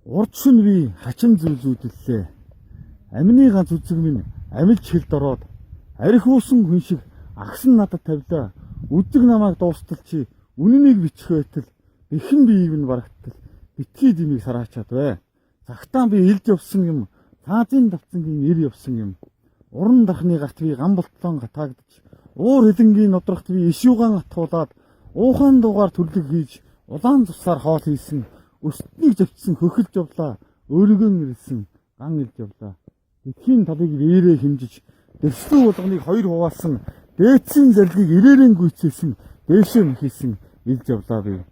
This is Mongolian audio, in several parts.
Урд шөнө би хачин зүүлзүүдлээ. Амины ганц үзэг минь амилж хилд ороод архи уусан хүн шиг агсан надад тавилаа. Үзэг намайг дуустал чи үнэнийг бичих байтал бэхэн биеийг нь барагтал битгий димийг сараачаад бай. Цагтаан би илж явсан юм, цаазын давцангийн ир явсан юм. Уран дархны гарт би гам болтлон гатаагдаж, уур хилэнгийн нудрахт би иш югаан атгуулад, уухайн дугаар төрлөг хийж, улаан цусаар хоол хийсэн, өстнийг завчсан хөхөлж явлаа, өөрийгөө нэрэлсэн ган илж явлаа. Дэлхийн талыг биеэрээ хэмжиж, дэвслэн болгоныг хоёр хуваалсан, дээдсийн зарлигийг ирээрэн гүйцээсэн, дээшээ мэхийсэн илж явлаа би.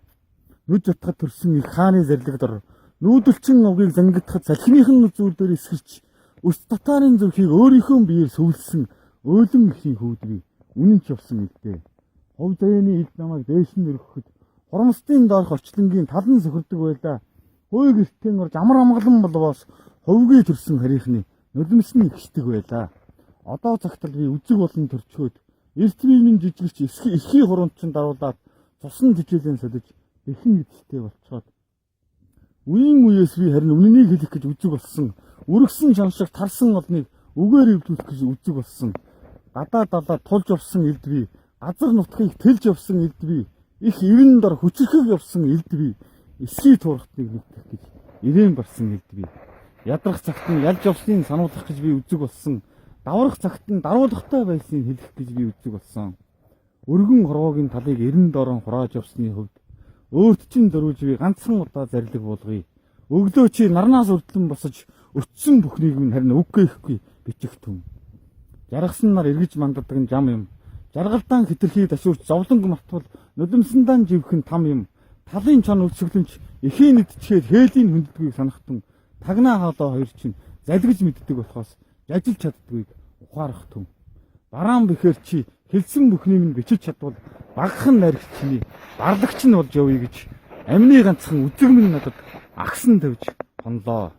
Нүд жатхад төрсөн их хааны зарлиг дор нүүдэлчин овгийг зангидахад салхиных нь үзүүр дээр эсгэрч өс татаарын зүрхийг өөрийнхөө биеэр сүвэлсэн өөлөн эхийн хүүд би үнэн ч явсан илдээ. Хов заяаны илд намайг дээш нь өргөхөд хормостын доорх орчлонгийн тал нь сөхөрдөг байлаа. Хөөе гэртээ орж амар амгалан болвоос ховгийн төрсөн харийнхны нулимс нь ихшдэг байлаа. Одоо цагтал би үзэг болон төрчхөөд эрт биеийн жижигч эрхийн хурунд чинь даруулаад цусан тижээлийн солиж бэхэн эдэлтэй болцоод үеийн үеэс би харин үнэнийг хэлэх гэж үзэг болсон. Үргэсэн чам шиг тарсан олныг үгээр эвдүүлэх гэж үзэг болсон. Гадаа далаа тулж явсан элд би, газар нутгийг тэлж явсан элд би, их ивэн дор хүчрхэг явсан элд би, эсхий туурахтыг нэгтгэх гэж ирээн барсан элд би. Ядрах цагт нь ялж явсныг сануулгах гэж би үзэг болсон. Даврах цагт нь даруулгатай байсныг хэлэх гэж би үзэг болсон. Өргөн хорвоогийн талыг эрен дорон хурааж явсны хувьд өөрт чинь зориулж би ганцхан удаа зарлиг буулгая. Өглөө чи нарнаас үрдлэн босож өтсөн бүхнийг минь харин үг гээхгүй бичих түн. Жаргасан нар эргэж манддаг нь жам юм. Жаргалдаан хитрхи дашуурч зовлонг мартвал нулимсандаан живхэн там юм. Талын чон өлсгөлөнч эхийн нэгтчихэд хээлийн хүнддгийг санах түн. Тагнаа хоолой хоёр чинь залгиж мэддэг болохоос жажилж чаддгүйг ухаарах түн. Бараан бэхээр чи хэлсэн бүхнийг минь бичиж чадвал багахан наригч чиний барлагч нь болж явъя гэж амины ганцхан үзэг минь надад агсан тавьж хонлоо.